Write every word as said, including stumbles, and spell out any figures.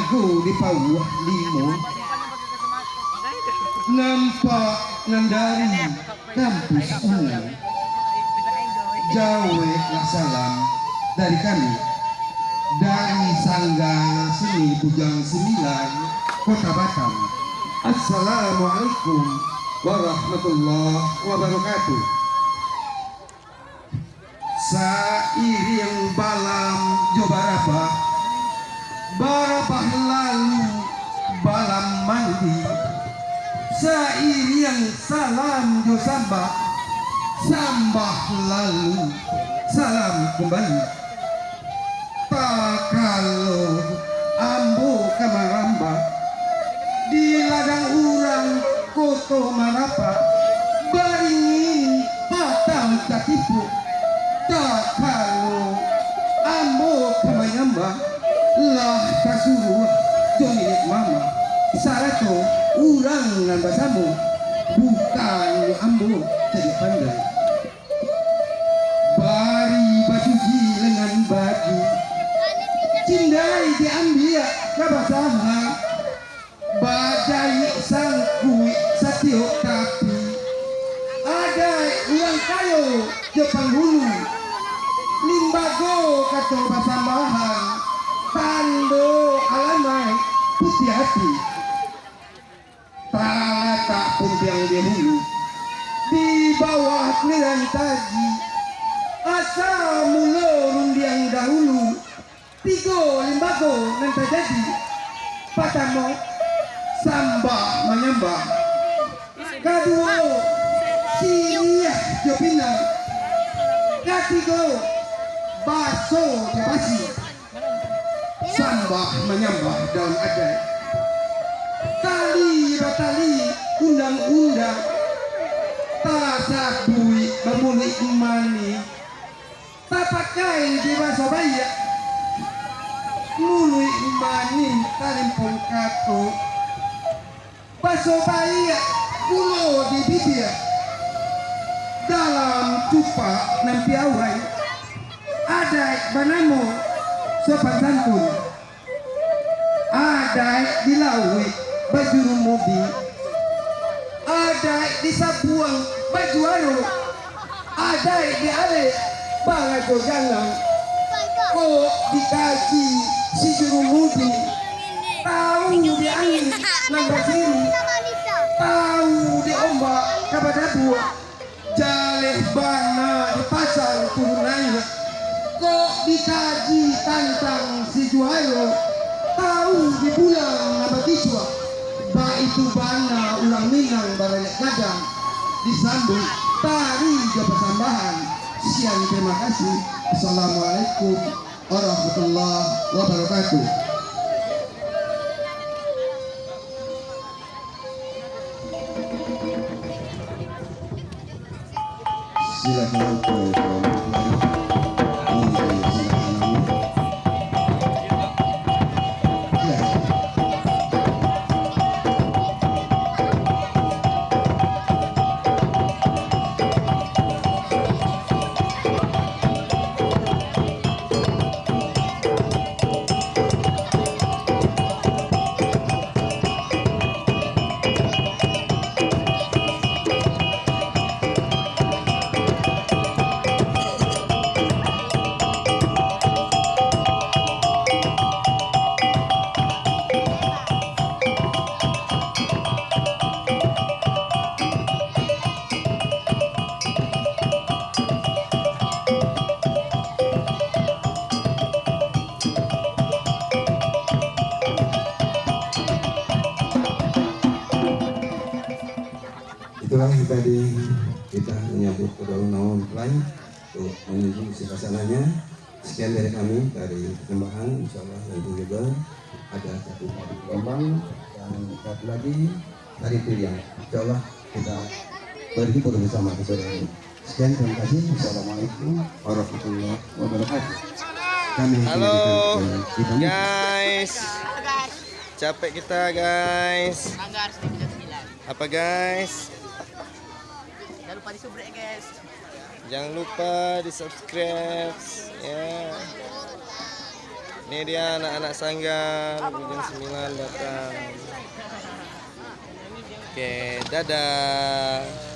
Ko di pauah limo, nampak nan dari kampus Unang. Jaweklah salam dari kami, dari Sanggar Seni Bujang Sambilan, Kota Batam. Assalamualaikum warahmatullahi wabarakatuh. Sairiang balam jo barabah, barabah lalu balam mandi. Sairiang salam jo sambah, sambah lalu salam kumbali. Takalo ambo ka marambah, di ladang urang Koto Marapah, baringin patang tatipuak. Takalo ambo ka manyambah, lah tasuruah jo niniak mamak, sarato urang nan basamo, bukan ambo cadiak pandai. Bari bacuci lengan baju, cindai diambiak kabasahan, bajaik sangkuik satiok tapi, adaik urang kayo jo panghulu, limbago kato basambahan, tando alamaik putiah ati. Talatak puntiang di hulu, di bawah niran taji, asa mulo rundiang dahulu, tigo limbago nan tajadi. Patamo, sambah manyambah. Kaduo, siriah jo pinang. Katigo, baso jo basi. Sambah manyambah dalam adaik. Tali batali undang-undang. Tasabuik bamuluik manih. Tapakai di baso baiak. Muluik manih talimpong kato. Baso baiak pulo di bibia. Dalam cupak nan piawai, adaik banamo sopan santun. Adaik di lauik bajurumudi. Adaik di sabuang bajuaro. Adaik di alek barajo janang. Kok dikaji si jurumudi, tau di angin nan basiri, tau di ombak ka badabua. Jaleh bana dipasang turun naiak. Kok dikaji tantang si juaro, tau di bulan nan bakicuak. Baitu bana urang Minang baraliak gadang, disambuik tari jo pasambahan. Sian, tarimo kasih. Assalamualaikum warahmatullahi wabarakatuh. Silakan, Pak. Itulah tadi kita menyambut kedua nama mempelai untuk menuju sebelah sananya. Sekian dari kami dari Kembahan, insyaallah nanti juga ada satu tari gelombang dan satu lagi tari piriang. Insyaallah kita berhibur bersama di sore ini. Sekian, terima kasih. Assalamualaikum warahmatullahi wabarakatuh. Kami Halo, kembalikan ke kita. Guys. Capek kita, guys. Apa, guys? Jangan lupa di-subscribe, guys. Jangan lupa di-subscribe, ya. Ini dia anak-anak sanggar, jam sembilan datang. Oke, dadah.